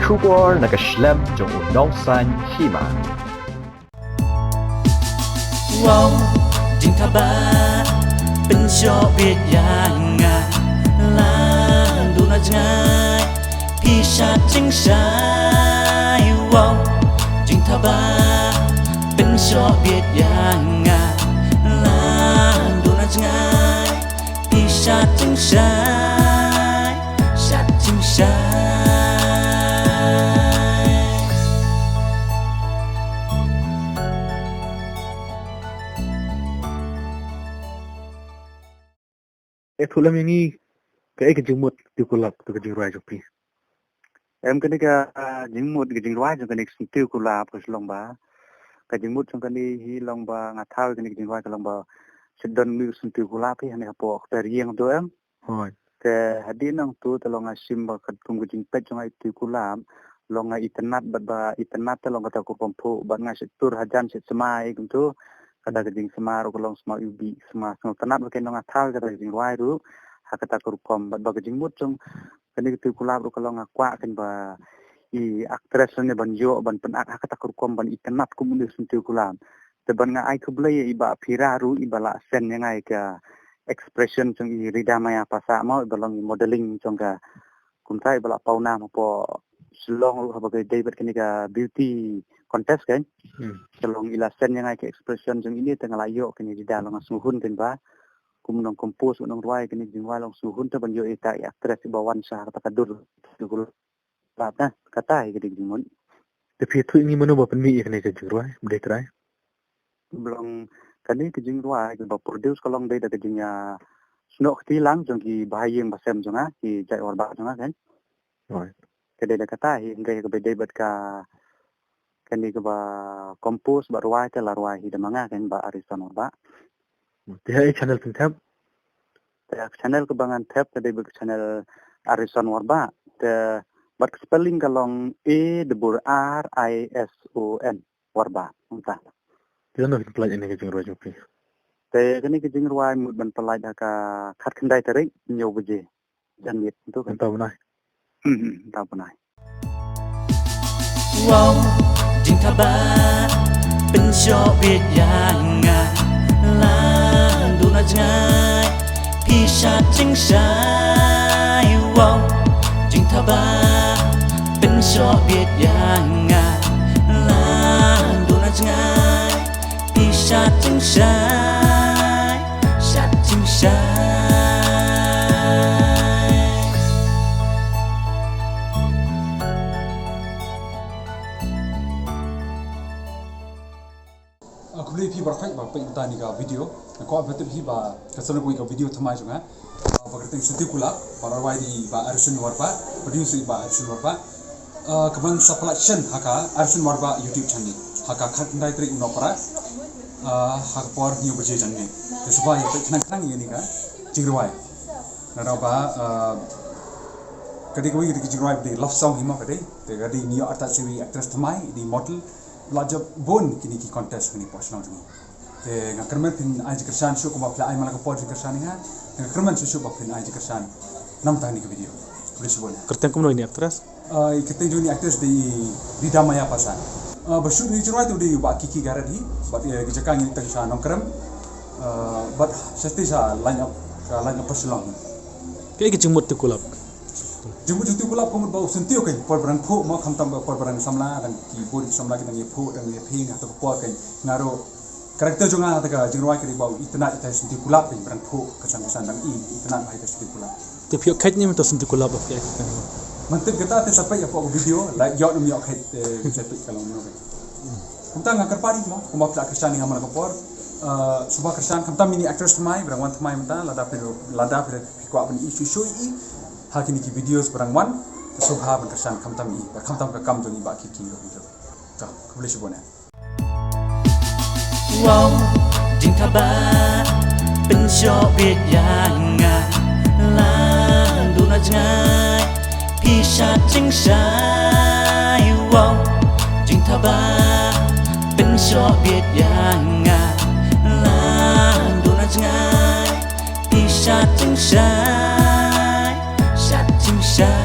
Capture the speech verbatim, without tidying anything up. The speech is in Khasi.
Khubor na ka shlem jong u nongsan hima. Wow, jingthabah, pynshoh bit ïa nga, la duna jngai, pisa jingshai. Wow, jingthabah, pynshoh bit ïa nga, la duna jngai, pisa jingshai, sha jingshai. Eh, thuh lem ïa ngi, kaei ka jingmut Tiew Kulap, tu ka jingrwai jong phi? Em, kane ka, ah, jingmut ka jingrwai jong kane ka Tiew Kulap ka shlong ba, ka jingmut jong kane hi long ba nga thaw kane ka jingrwai ka long ba, shu don mih u Tiew Kulap hi hangne hapoh ka ïing tu em. Hooid. Te hadien nangtu te long nga shim ba katkum ka jingpeit jong nga ïa u Tiew Kulap, long nga itynnad bad ba itynnad te long kata ka rukom phuh, bad nga shu tur hajan shu sma ïa kumtu. Kata ka jingsma ruh ka long sma u bih, sma sngewtynnad ba ken long nga thaw kata ka jingrwai ruh ha kata ka rukom, bad ba ka jingmut jong kane ka Tiew Kulap ruh ka long nga kwah ken ba i actress ne ban ïoh ban pynakt ha kata ka rukom ban itynnad kum une u Tiew Kulap. Te ban nga ai khublei ïa i Bah Phira ruh, i ba la send ïa nga ïa ka expression jong i Rida Maya Passah mo, i ba long i modeling jong ka, kumta i ba la paw nam hapoh Shillong ruh haba ka dei bad kane ka beauty contest kan. Hmm. Ka long i la send ïa nga ïa ka expression jong ine te nga la ïoh kane, Rida, long nga sngewhun ken ba kum u nongcompose, u nongrwai kane ka jingrwai, long sngewhun te ban ïoh ïa ita i actress i ba wan sha kata ka dur Tiew Kulap. Lada kata hi ka dei ka jingmut. Te phi thuh ïa ngi mano ba pynmih ïa kane ka jingrwai, ba dei trai? Ba long kane ka jingrwai kaba produce ka long dei da ka jingïasnoh kti lang jong ki bahaïing bahasem jong nga, ki jait Warbah jong nga kan. Right. Ka dei da kata hi, hynrei kaba dei bad ka, kane kaba compose bad rwai te la rwai hi da ma nga kan, Bah Arison Warbah. Te ha ei channel phin thep? Te channel kaba ngan thep ka dei bad ka channel Arison Warbah. Te bad ka spelling ka long A double R I S O N, Warbah. Kumta. Te nangno phin pynlait ïa kane ka jingrwai jong phi? Te kane ka jingrwai mut ban pynlait ha ka khatkhyndai tarik, hynñiew baje janmiet. Kumta kan? Mynta bnai. Hmm, hmm, mynta bnai. Wow, jingthabah, pynshoh bit ïa nga, la duna jngai, pisa jingshai. Wow, jingthabah, pynshoh bit ïa nga, la duna jngai, pisa jingshai, sha jingshai. Ah, khublei phi baroh ba peit ïa kane ka video. Nga kwah ban tip hi ba ka sdang kawei ka video thymmai jong nga. Ah, ba kyrteng Tiew Kulap, ba la rwai da i Bah Arison Warbah, produce da i Bah Arison Warbah. Ah, ka ban sa pynlait shen ha ka Arison Warbah YouTube channel ha ka khatkhyndai tarik u Nohprah, ah, ha ka por hynñiew baje janmiet. Te sngewbha ïa peit khnang khnang ïa kane ka jingrwai. Namar ba, ah, ka dei kawei ka jingrwai ba dei love song hi mo ka dei. Te ka dei ngi ïoh artat sha i actress thymmai, i dei model, la jop bun kine ki contest kine hapoh shnong jong ngi. Te nga kyrmen phin ai jingkyrshan shuh kumba phi la ai man la ka por jingkyrshan ïa nga. Te nga kyrmen shuh shuh ba phin ai jingkyrshan na bynta kane ka video. Khublei shibun. Kyrteng kumno ine i actress? Ah, i kyrteng jong ine i actress dei i Rida Maya Passah. Ah, ba shoot ine i jingrwai te u dei u Bah Kiki Garod hi, bad, eh, ka jaka ngi teng sha Nongkrem. Ah, bad sha shatei sha line up, ka line up Shillong. Kaei ka jingmut Tiew Kulap? Jingmut jong Tiew Kulap ka mut ba u syntiew kein, por ba dang phuh mo, khamtam ba por ba dang samla, dang ki bun ki samla ki dang ïa phuh, dang ïa phieng, ha kato ka por kein nga ruh character jong nga ha kata ka jingrwai ka dei ba u itynnad ïa utai u Tiew Kulap kein, ba dang phuh kynsan kynsan, dang i, itynnad bha ïa utai u Tiew Kulap. Te phi ïoh kheit ne mynta u Tiew Kulap ba phi ïoh kheit ne? Ban tip kata te sa peit hapoh ka video, la ïoh ne ym ïoh kheit te sa peit ka long kumno kein. Kumta nga kyrpad ïa mo, kumba phi la kyrshan ïa nga man la ka por. Eh, sngewbha kyrshan khamtam ine i actress thymmai ba dang wan thymmai mynta, lada phi, lada phi kwah ban ïohi shuh shuh ïa i ha kine ki videos ba dang wan, sngewbha ban kyrshan khamtam ïa i, bad khamtam ka kam jong i Bah Kiki ruh. To, khublei shibun eh. Wow, jingthabah, pynshoh bit ïa nga, la duna jngai, pisa jingshai. Wow, jingthabah, pynshoh bit ïa nga, la duna jngai, pisa jingshai, sha jingshai.